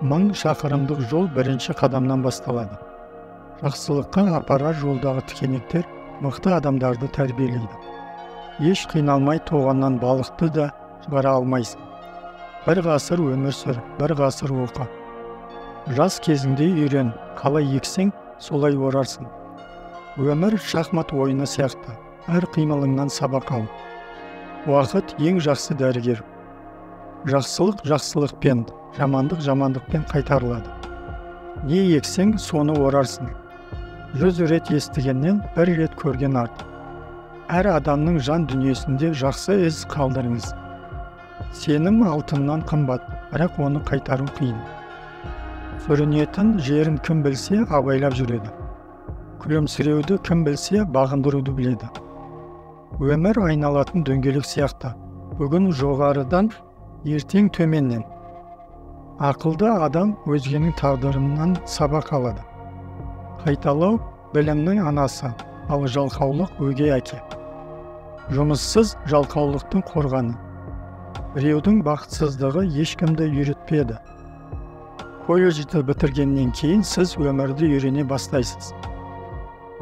1000 шақырымдық жол бірінші қадамнан басталады. Жақсылыққа апарар жолдағы тікенектер мықты адамдарды тәрбиелейді. Еш қиналмай тоғаннан балықты да шығара алмайсың. Бір ғасыр өмір сүр, бір ғасыр оқы. Жас кезіңде үйрен, қалай ексең, солай орарсың. Өмір шахмат ойыны сияқты, әр қимылыңнан сабақ ал. Уақыт ең жақсы дәрігер. Жақсылық жақсылықпен, жамандық жамандықпен қайтарылады. Не ексең, соны орарсың. 100 рет естігеннен бір рет көрген артық. Әр адамның жан дүниесінде жақсы із қалдырыңыз. Сенім алтыннан қымбат, бірақ оны қайтару қиын. Сүрінетін жерін кім білсе, абайлап жүреді. Күлімсіреуді кім білсе, бағындыруды біледі. Өмір айналатын дөңгелек сияқты. Бүгін жоғарыдан, ертең төменнен. Ақылды адам өзгенің тағдырынан сабақ алады. Қайталау білімнің анасы, ал жалқаулық өгей әке. Жұмыссыз жалқаулықтың қорғаны. Біреудің бақытсыздығы ешкімді үйретпеді. Колледжді бітіргеннен кейін сіз өмірді үйрене бастайсыз.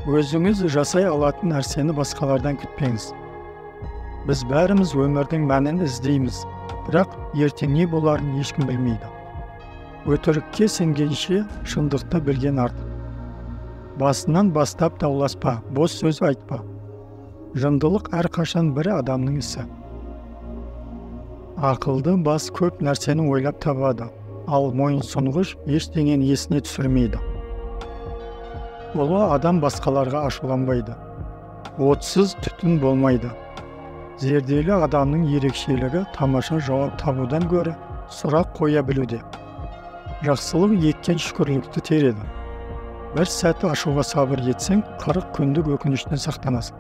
Өзіңіз жасай алатын нәрсені басқалардан күтпеңіз. Біз бәріміз өмірдің мәнін іздейміз, бірақ ертең не боларын ешкім білмейді. Өтірікке сенгенше шындықты білген артық. Басынан бастап дауласпа, бос сөз айтпа. Жындылық әрқашан бір адамның ісі. Ақылды бас көп нәрсені ойлап табады, ал мойынсұнғыш ештеңені есіне түсірмейді. Ұлы адам басқаларға ашуланбайды. Отсыз түтін болмайды. Зерделі адамның ерекшелігі тамаша жауап табудан гөрі сұрақ қоя білуде. Жақсылық еткен шүкірлікті тереді. Бір сәт ашуға сабыр етсең, 40 күндік өкініштен сақтанасың.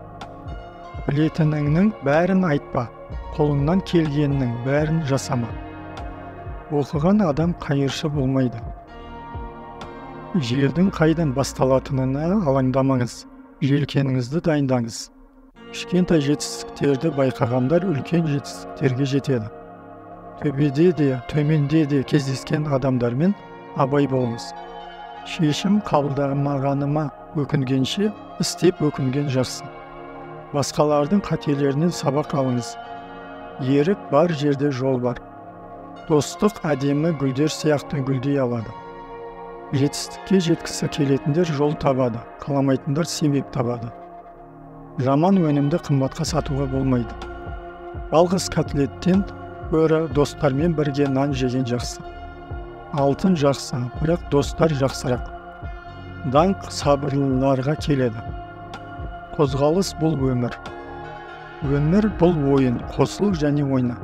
Білетініңнің бәрін айтпа, қолыңнан келгенінің бәрін жасама. Оқыған адам қайыршы болмайды. Желдің қайдан басталатынына алаңдамаңыз, желкеніңізді дайындаңыз. Кішкентай жетістіктерді байқағандар үлкен жетістіктерге жетеді. Төбеде де, төменде де кездескен адамдармен абай болыңыз. Шешім қабылдамағаныма өкінгенше, істеп өкінген жақсы. Басқалардың қателерінен сабақ алыңыз. Ерік бар жерде жол бар. Достық әдемі гүлдер сияқты гүлдей алады. Жетістікке жеткісі келетіндер жол табады, қаламайтындар себеп табады. Жаман өнімді қымбатқа сатуға болмайды. Жалғыз котлеттен гөрі достармен бірге нан жеген жақсы. Алтын жақсы, бірақ достар жақсырақ. Даңқ сабырлыларға келеді. Қозғалыс бұл өмір. Өмір бұл ойын, қосыл және ойна.